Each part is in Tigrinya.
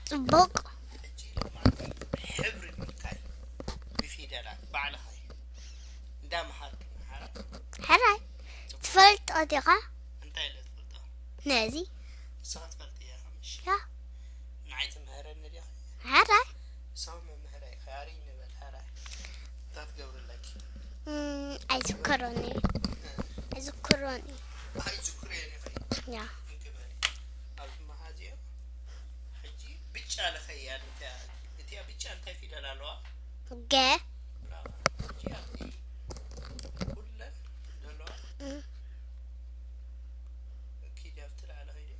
ጽቡቕ። ሕጂ ሎማዓንቲ ሕብሪ ምልካይ ብፊደላት ባዕልኻ እንዳመሃርክና ሓራይ። ሕራይ ትፈልጦ ዲኻ? እንታይ ኢለ ትፈልጦ? ነዚ ንስኻ ትፈልጥ እያ ምሽ? ያ ንዓይ ትምህረኒ ዲኻ? ሕራይ ንስኻ መምህረይ ሓሪ ንበል ሓራይ። እንታይ ትገብርለኪ? እም፣ ኣይዝክሮን እዩ። ኣይዝክሮን እዩ። ኣይዝክሮ እየ ንኸይ ያ እንክበል ኣብ መሃዚኦ ሕጂ ብጫ ለኸያ እቲያ እቲያ ብጫ እንታይ ፊደል ኣለዋ? ገ ብራዋ። ሕጂ ኣብቲ ኩለን ዘለዋ እም፣ ኪድ ኣብቲ ላዕሊ ኸይዲ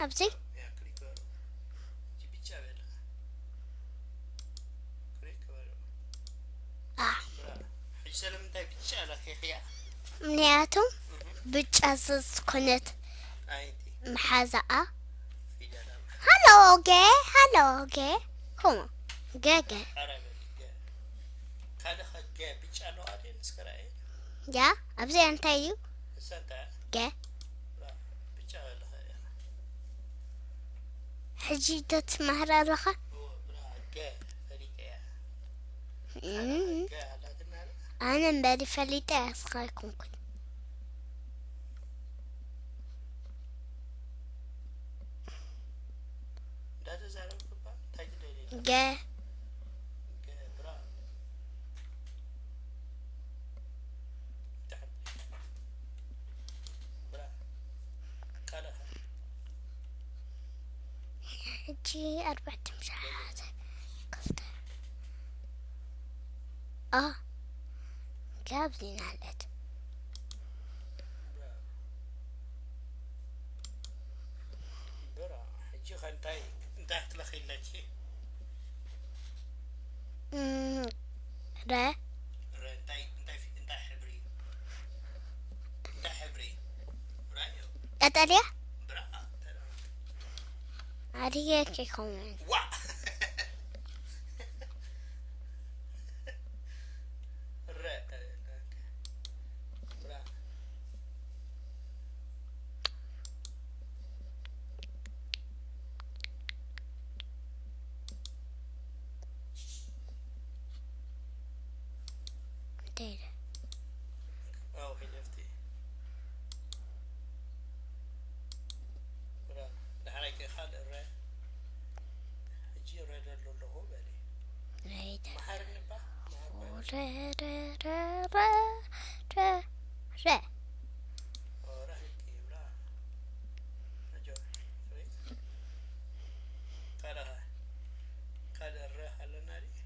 ኣብዚ ያ ክሊክ በሉ። ሕጂ ብጫ በል ክሊክ በሉ። ኣ ብራዋ። ሕጂ ስለምንታይ ብጫ ለኺኽያ? ምክንያቱም ብጫ ዝኮነት ኣይቲ መሓዛኣ ፊደላ ሃሎ ገ ሃሎ ገ ኮሞ ገ ገ ሓራይ በል ገ ካልእ ኸ ገ ብጫ ኣለዋ ድየ ንስከ ረኣየ ያ ኣብዚኣ እንታይ እዩ ንሳ እንታይ እያ? ገ ብራዋ። ብጫ በል ኸ እያ ሕጂ ዶ ትመሃር ኣለኻ እዎ ብራዋ ገ ፈሊጠ እያ እም፣ ገ ኣላትና ኣነ እምበሪ ፈሊጠ ያስኻ ኣይኮንኩን እንዳተዛረብኩ እባ እንታይ ትደልይ ገ ገ ብራዋ። ብራዋ። ካልእ ኸ? ሕጂ ኣርባዕተ ምሻሓት ክልተ ኣ ጋብዚ ናለት ብራ ሕጂ ኸ እንታይ እንታይ ክትለኺ ኣለኪ? እም፣ ረ ረ እንታይ እንታይ ፊ- እንታይ ሕብሪ እዩ? እንታይ ሕብሪ እዩ? ብራዮ ቀጠልያ ብራ ተራ ኣድየ ከይከውን ዋ ረ ብራ እንታይ ኢለ ኣው ሒለፍቲ ብራ ዳሕራይ ከ ካልእ ረ ሕጂ ረ ደሎ ኣለኹ በሊ ረይደ መሓርኒ እባ መሓር በሊ ረ ረ ረ ረ ረ ረ ረ ሕጂ ብራ ሕጆ ሬት ካልእ ኸ ካልእ ረ ኣለና ድዩ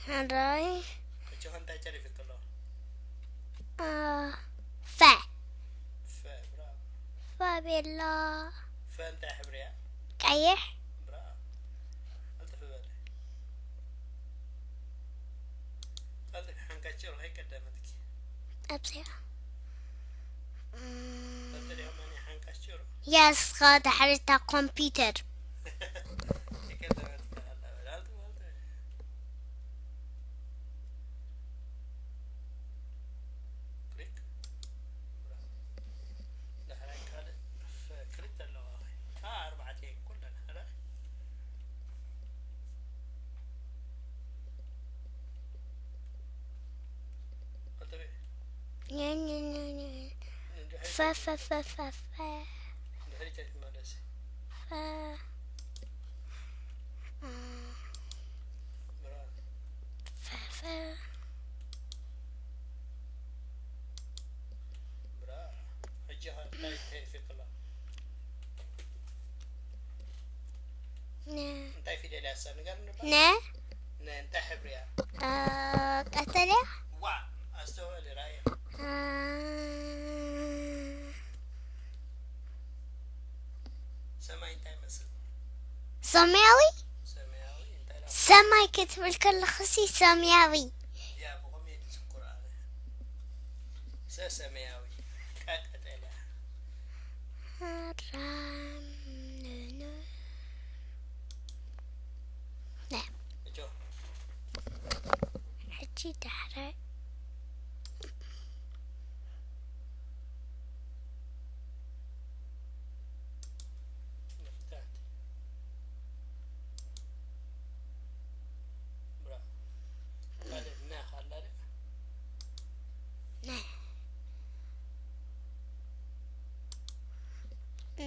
ሓራይ ሕጂ ኸ እንታይ ተሪፉ ከሎ አ፣ ፈ ፈ ብራ ፋቤላ ፈ እንታይ ሕብሪ እያ ቀይሕ ብራ ቀልጥፍ በለ ቀልጥፍ ሓንካቸው ኸይ ቀደመትኪ ኣብዚኣ ቀልጥፍ ዲሆ መን ሓንካቸው የስኻ ድሕሪታ ኮምፒውተር ይቀደመትኪ ኣላ በላልቲ ማለት ክሊክ ዳሕራይ ካልእ ክልተ ኣለዋ ኣርባዕተ ኩለን ሓደ ፈፈፈፈፈ ድሕሪት ኣይትመለሲ ፈ ብራ ፈፈ ብራ ሕጂ ኸ እንታይ ተሪፊ ከሎ ነ እንታይ ፊደል ያሳ ንገር ንባ ነ ነ እንታይ ሕብሪ እያ አ፣ ቀጠልያ ዋ ኣስተውዕል ራእየ አ፣ ሰማያዊ? ሰማያዊ እንታይ ደኣ? ሰማይ ክትብል ከለኽሲ ሰማያዊ። ያ፣ ብኸመይ ድዝክሮ ኣነ? ሰ-፣ ሰማያዊ። ቀ-፣ ቀጠልያ። ሃራም፣ ነ-፣ ነ-፣ ነ-፣ እጆ። ሕጂ ዳሕራይ። ንፍታት። ብራቮ። ካልእ ነ ካላ ድያ? ነ። ነ፣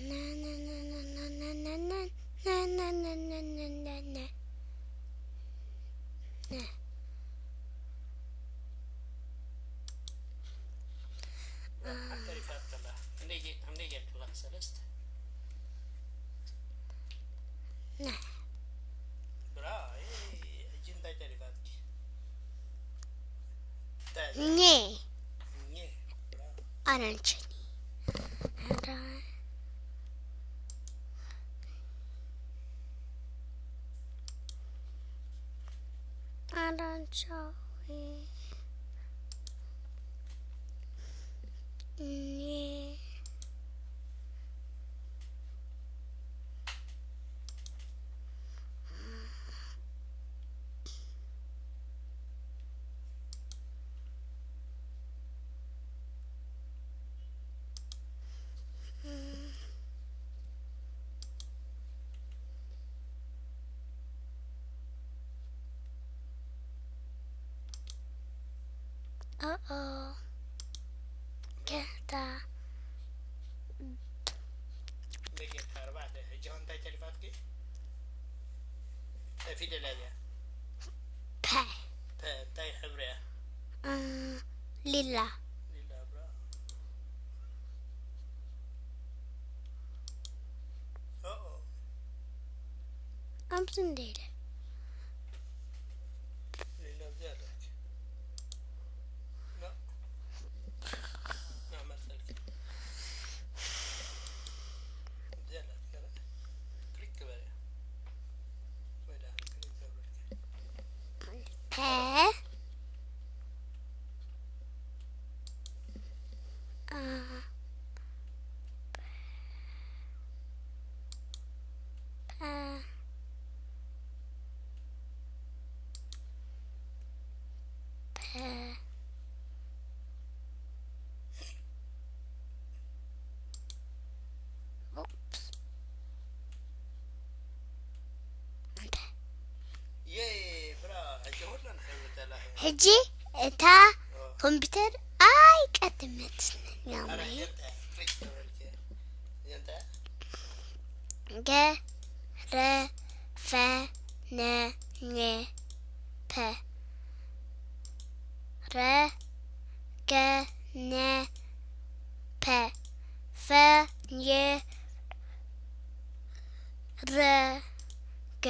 ነ፣ ነ፣ ነ፣ ነ፣ ነ፣ ነ፣ ነ፣ ነ፣ ነ፣ ነ፣ ነ፣ ነ፣ ነ፣ ነ። ሓንቲ ሪፋት ከላ። ክንደይ ጌ-፣ ክንደይ ጌርክላ ሰለስተ? ነ። ብራ፣ እ፣ ሕጂ እንታይ ተሪፋትኪ? እንታይ? ኘ። ኘ። ብራ። ኣራንቸኒ። ኣራ-፣ ኣራንቻዊ። ኘ። ኦ፣ ኦ። ጌታ። ደቂቕ ኣርባዕተ። ሕጂ ኸ እንታይ ተሪፋትኪ? እንታይ ፊደል እያ እዚኣ? ፐ። ፐ፣ እንታይ ሕብሪ እያ? እ፣ ሊላ። ሊላ፣ ብራቮ። ኦ፣ ኦ። ኣብዚ እንደ ኢለ። ሊላ፣ ኣብዚ ኣለኪ። ና። ና፣ መጸልኪ። ኣብዚ ኣለኪ፣ ገለ ክሊክ ግበሪ። ወይ ደኣ ክሊክ ገብረልኪ። ፐ። አ፣ ፐ። ፐ። ኦፕስ። ኣንተ። የይ፣ ብራ፣ ሕጂ ኩለን ሕብሪ ተላሂ። ሕጂ እታ ኦ። ኮምፒውተር ኣይቀድመትን እያ ኣረ፣ ማየ። የንተ፣ ክሊክ ተበልኪ። የንተ? ገ፣ ረ፣ ፈ፣ ነ፣ ኘ፣ ፐ። ረ፣ ገ፣ ነ፣ ፐ። ፈ፣ ኘ፣ ረ፣ ገ።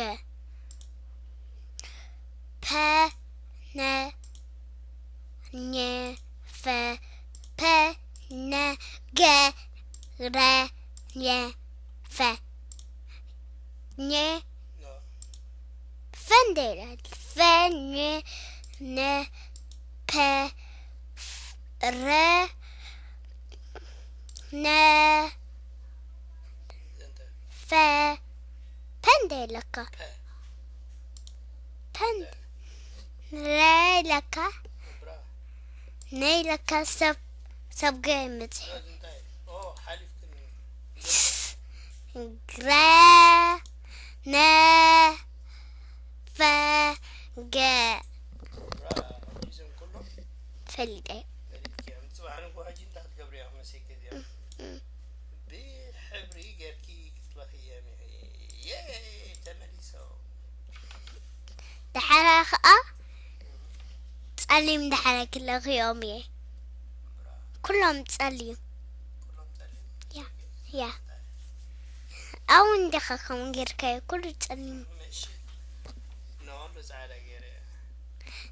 ፐ፣ ነ፣ ኘ፣ ፈ። ፐ፣ ነ፣ ገ፣ ረ፣ ኘ፣ ፈ። ኘ፣ ፈ እንደ ይላል። ፈ፣ ኘ፣ ነ፣ ፐ፣ ረ፣ ነ፣ ፈ። ፐ እንደ ይለካ። ፐ። ፐ እንደ ረ ይለካ። ብራ። ነ ይለካ ሰብ፣ ሰብ ገ ይመጽእ። ስለዚ እንታይ? ኦ፣ ሓሊፍክኒ። ግረ፣ ነ፣ ፈ፣ ገ። ብራ፣ እዞም ኩሎም ፈሊጠ። ፈሊጥኪ እዮም። ጽባሕ ንግሆ ሕጂ እንታይ ክትገብሪ ኢኻ መሲልኪ እዚኦም? እም። ብሕብሪ ጌርኪ ክትለኽየም ኢኺ። የይ፣ ተመሊሶም። ደሓራ ኸኣ ጸሊም ደሓረ ክለኽዮም እየ። ብራ። ኩሎም ጸሊም። ኩሎም ጸሊም? ያ፣ ያ። ኣብኡ እንዲኻ ከምኡ ጌርካዮ፣ ኩሉ ጸሊም። እሺ። ንኹሉ ጻዕዳ ገይረ እየ።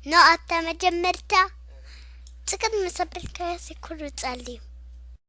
ንኣታ መጀመርታ እ። ጽቅጥ ምስ ኣበልካዮሲ ኩሉ ጸሊም።